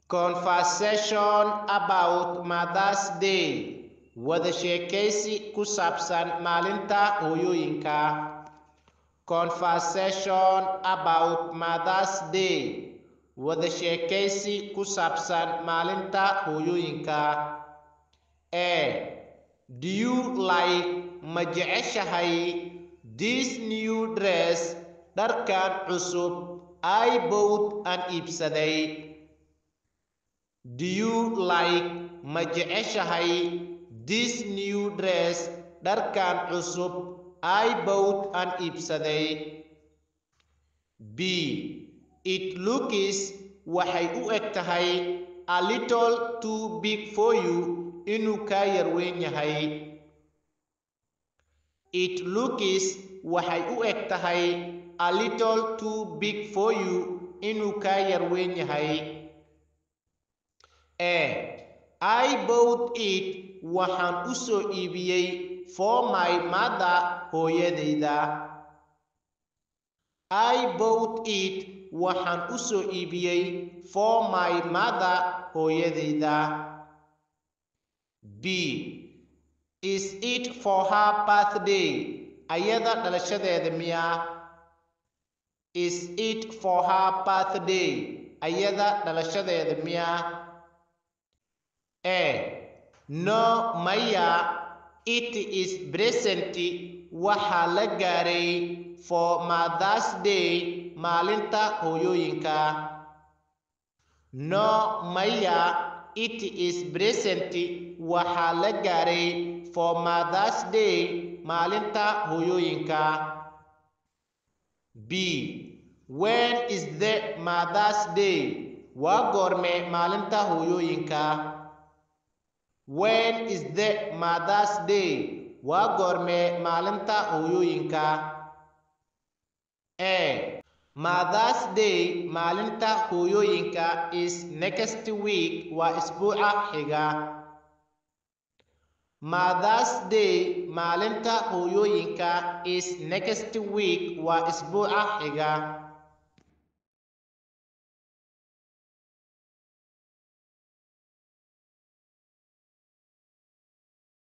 Conversation about Mother's Day. Wada sheekaysi ku saabsan maalinta hooyooyinka. Conversation about Mother's Day. Wada sheekaysi ku saabsan maalinta hooyooyinka. A. Do you like, ma jeceshahay, this new dress, dharkan cusub, I bought, aan iibsaday? Do you like, ma jeceshahay, this new dress, dharkan cusub, I bought, aan iibsaday? B. It looks, waxay u eg tahay, a little too big for you, inuu kaa yar weyn yahay. It looks, waxay u eg tahay, a little too big for you, inuu kaa yar weyn yahay. A. I bought it, waxaan u soo iibiyey, for my mother, hooyadayda. I bought it, waxaan u soo iibiyey, for my mother, hooyadayda. B. Is it for her birthday? Ayada dhalashadeeda miyaa? Is it for her birthday? Ayada dhalashadeeda miyaa? A. No, maya. It is present, waxaa la gaaray, for Mother's Day, maalinta hooyooyinka. No, maya. It is present, waxaa la gaaray, for Mother's Day, maalinta hooyooyinka. B. When is the Mother's Day? Waa goorme maalinta hooyooyinka? When is the Mother's Day? Waa goorme maalinta hooyooyinka? A. Mother's Day, maalinta hooyooyinka, is next week, waa isbuuca xiga. Mother's Day, maalinta hooyooyinka, is next week, waa isbuuca xiga.